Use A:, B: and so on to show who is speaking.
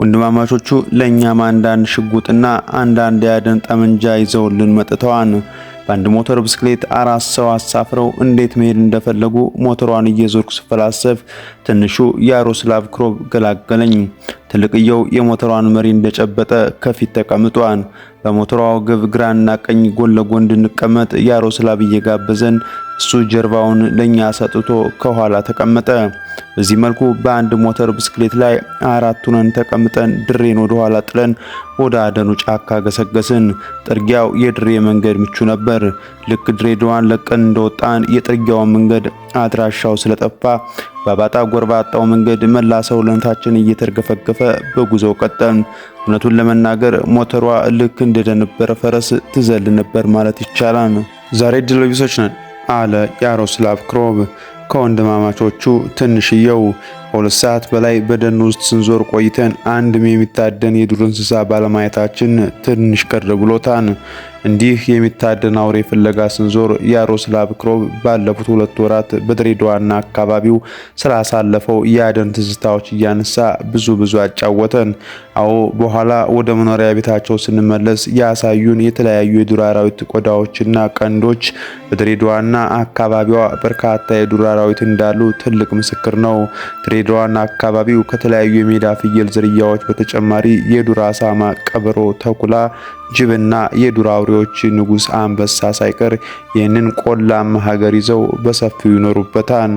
A: ወንድማማቾቹ ለእኛም አንዳንድ ሽጉጥና አንዳንድ የአደን ጠመንጃ ይዘውልን መጥተዋል። በአንድ ሞተር ብስክሌት አራት ሰው አሳፍረው እንዴት መሄድ እንደፈለጉ ሞተሯን እየዞርኩ ስፈላሰፍ ትንሹ ያሮስላቭ ክሮብ ገላገለኝ። ትልቅየው የሞተሯን መሪ እንደጨበጠ ከፊት ተቀምጧል። በሞተሯ ወገብ ግራና ቀኝ ጎን ለጎን እንድንቀመጥ ያሮስላቭ እየጋበዘን እሱ ጀርባውን ለኛ ሰጥቶ ከኋላ ተቀመጠ። በዚህ መልኩ በአንድ ሞተር ብስክሌት ላይ አራት ሆነን ተቀምጠን ድሬን ወደ ኋላ ጥለን ወደ አደኑ ጫካ ገሰገስን። ጥርጊያው የድሬ መንገድ ምቹ ነበር። ልክ ድሬዳዋን ለቀን እንደወጣን የጥርጊያውን መንገድ አድራሻው ስለጠፋ በአባጣ ጎርባጣው መንገድ መላ ሰውነታችን እየተርገፈገፈ በጉዞው ቀጠልን። እውነቱን ለመናገር ሞተሯ ልክ እንደደነበረ ፈረስ ትዘል ነበር ማለት ይቻላል። ዛሬ እድለቢሶች ነን አለ ያሮስላቭ ክሮብ ከወንድማማቾቹ ትንሽየው። ከ2 ሰዓት በላይ በደን ውስጥ ስንዞር ቆይተን አንድም የሚታደን የዱር እንስሳ ባለማየታችን ትንሽ ቅር ብሎታል። እንዲህ የሚታደን አውሬ ፍለጋ ስንዞር ያሮስላቭ ክሮብ ባለፉት 2 ወራት በድሬዳዋና አካባቢው ስላሳለፈው የአደን ትዝታዎች እያነሳ ብዙ ብዙ አጫወተን። አዎ፣ በኋላ ወደ መኖሪያ ቤታቸው ስንመለስ ያሳዩን የተለያዩ የዱር አራዊት ቆዳዎችና ቀንዶች በድሬዳዋና አካባቢዋ በርካታ የዱር አራዊት እንዳሉ ትልቅ ምስክር ነው። ድሬዳዋና አካባቢው ከተለያዩ የሜዳ ፍየል ዝርያዎች በተጨማሪ የዱር አሳማ፣ ቀበሮ፣ ተኩላ፣ ጅብና የዱር አውሬዎች ንጉስ አንበሳ ሳይቀር ይህንን ቆላማ ሀገር ይዘው በሰፊው ይኖሩበታል።